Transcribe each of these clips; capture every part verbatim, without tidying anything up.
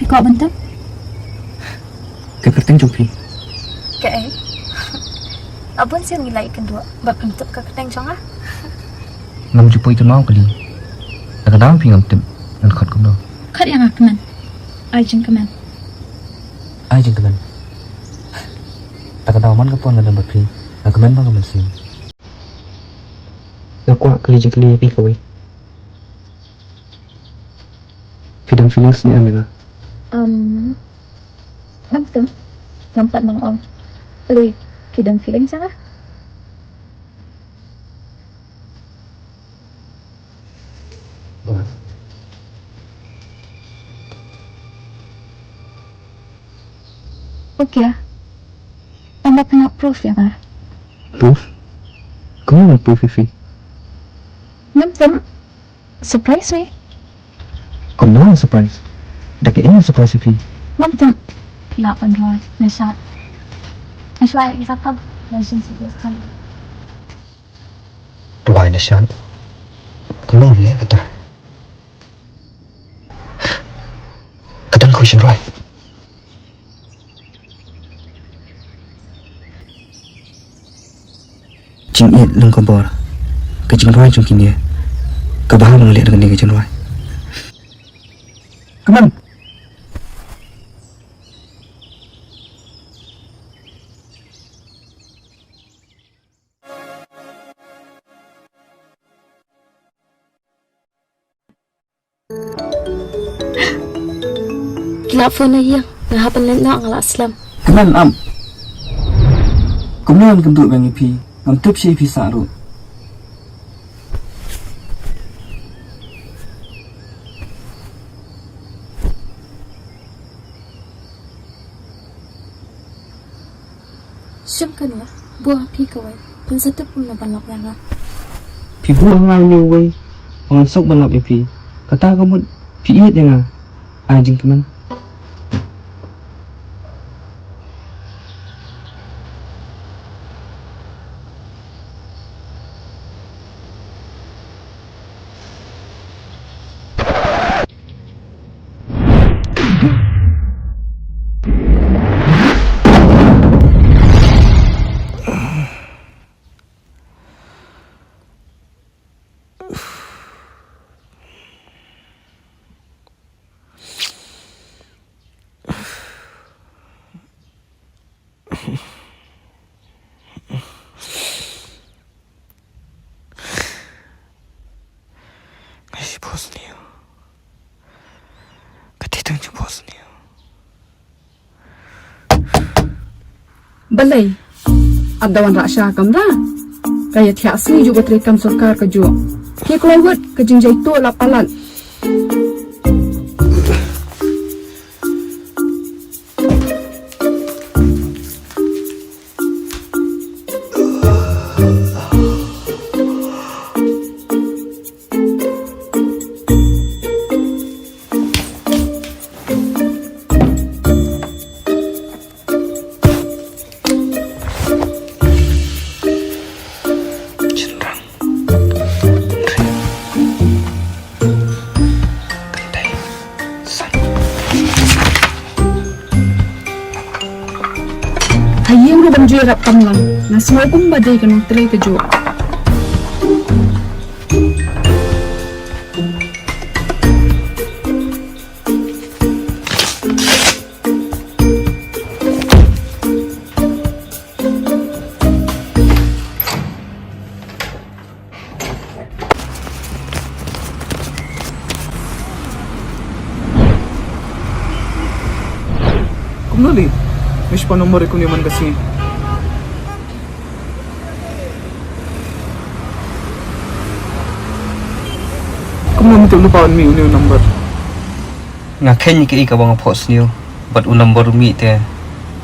Phi kwah ban tip? Ka kyrteng jong phi. Kaei? La bun sien ngi la ïakynduh bad phim tip ka kyrteng jong nga. Ngam ju poi tynmaw kali. Da ka daw phi ngam tip ngan khot kumno. Khot ïa nga Kmen. Ai jingkmen. Ai jingkmen. Da ka daw man ka por nga don bad phi, nga kmen ba ka mynsiem. Nga kwah kylli jingkylli ïa phi kawei. Phi don feelings ne em ïa nga? Um, ngam tip. Ngam pat nang ong. Kylli, phi don feelings ïa nga? Okay. Tang ba phi ngap proof ïa nga. Proof? Kumno ngam proof ïa phi? Ngam tip. Surprise me. Kumno surprise? Da kaei surprise ïa phi? Ngam tip. Phi lah ban duwai na shad. Na shad ïa ka relationship. Duwai na shad. Kumno ne kata? Ka dang khuid shynroi. Jingïeit lyngkhumbor. Ka jingrwai jong kine. Kaba ha nang leh da kane ka jingrwai. Kmen. Ki la phone ïa nga, nga hap ban leit noh, nga la slem. Kmen, am. Kumno ngan kynduh biang ïa phi? Ngam tip sha ïa phi sah ruh. Shim kane, buh ha phi kawei, phin sa tip kumno ban lap ïa nga. Phi buh ha nga une uwei, ba ngan suk ban lap ïa phi. Kata ka mut phi ïeit ïa nga. Ai jingkmen. Nga shiphew snem. Ka dei tang shiphew snem. Balei? Ap da wanrah sha kamra. Ka ïa thiah sngi jong ka treikam sorkar kajuh. Ki kloi wut ka jingjai tuh la palat. Shynrang. Kynthei. San. Ha ïing ruh ban ju ïarap kam lang. Nga sngew kumba dei ka nongtrei kajuh. Kumno li? Miss pa number ïa kane man ka sngi. Kumno mynta u lypa un mih une u number? Nga kheiñ ïa kaei kaba nga phohsniew bad u number u mih te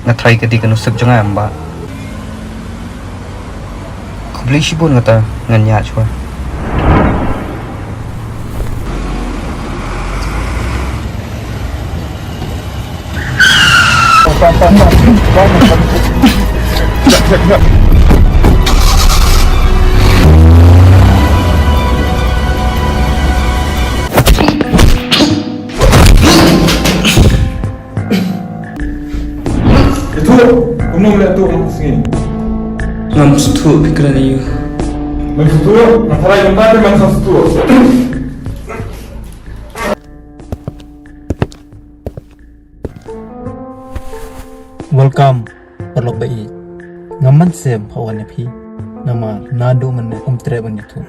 nga tharai ka dei ka nusip jong nga em bah. Khublei shibun kata ngan ïaid shuwa. Ngam sngewthuh phi kren ïa u. Ngam sngewthuh, ngam tharai ngam tharai ngam sngewthuh. Welcome, paralok ba ïeit. Ngam mynsiem pha wan ïa phi. Namar naduh mynne ym treh ban ïathuh.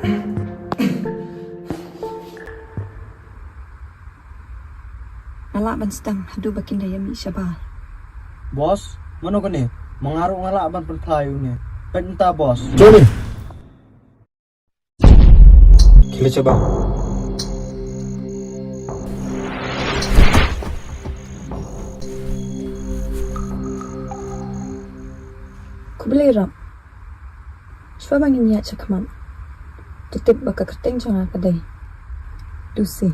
Nga lah ban sdang haduh ba kin da ïa mih shabar. Boss, mano kane? Ma nga ruh nga lah ban pynphla ïa une. Peit mynta, boss. Johnny. Khie leit shabar. Khublei Rob. Shuwa ba ngin ïaid shakhmat, to tip ba ka kyrteng jong nga ka dei Lucy.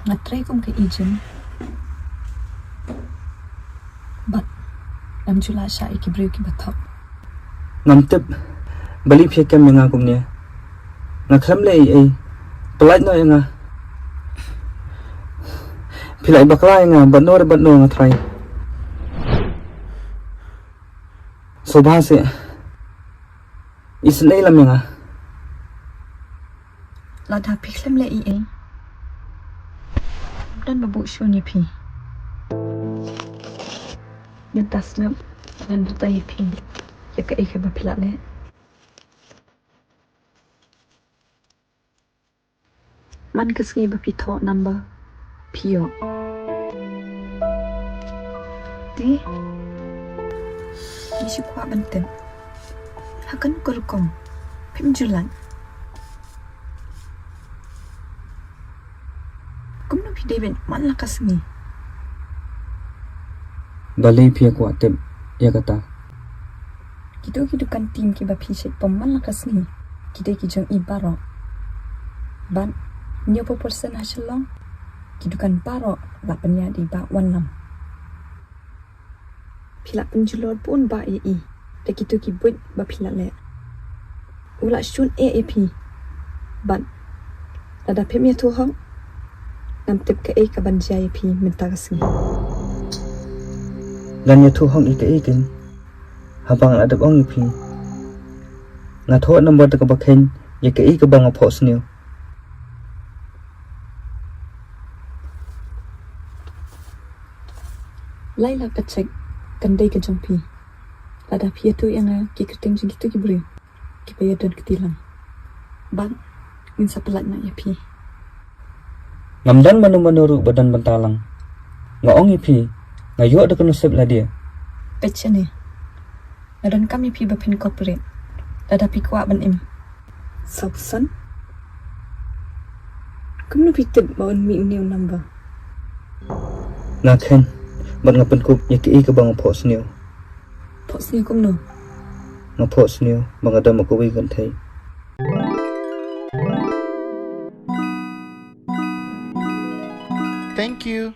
Nga trei kum ka agent. Bad ngam ju lah shah ïa ki briew kiba thok. Ngam tip balei phi ïa kem ïa nga kumne. Nga khlem leh ei ei. Pyllait noh ïa nga. Phi la ïa bakla ïa nga bad no re bad no, nga tharai. Sngewbha seh. Isynei lam ïa nga. Lada phi khlem leh ei ei, don ba buh shun ïa phi. Mynta sngap ngan batai ïa phi ïa kaei kaba phi lah leh. Man ka sngi ba phi thoh number phi ïoh. Te ngi shu kwah ban tip ha kano ka rukom phim ju lait. Kumno phi dei ban man la ka sngi? Balei phi ïa kwah tip ïa kata? Kito ki dukan tim kiba phi shait pom man la ka sngi ki dei ki jong i baroh. Bad hynñiewphew percent ha Shillong ki dukan baroh la pynïaid da i Bah Wanlam. Phi la pynjulor bun bah ïa i da kito ki buit ba phi la leh. U la shun eh ïa phi. Bad lada phim ïathuh hok, ngam tip kaei kaban jia ïa phi mynta ka sngi. Ngan ïathuh hok ïa kaei kein? Haba nga la dep ong ïa phi, nga thoh number da kaba kheiñ ïa kaei kaba nga phohsniew. Lai lak ka cheque kan dei ka jong phi. Lada phi ïathuh ïa nga ki kyrteng jong kito ki briew kiba ïadon kti lang, bad ngin sa pyllait noh ïa phi. Ngam don mano mano ruh ba don bynta lang. Nga ong ïa phi, nga ïoh da ka nusip lade. Peit shane. Nga donkam ïa phi ba phin cooperate lada phi kwah ban im. Sawphew san? Kumno phi tip ba un mih une u number? Nga kheiñ bad nga pynkup ïa kaei kaba nga phohsniew. Phohsniew kumno? Nga phohsniew ba nga don bad kawei ka kynthei. Thank you.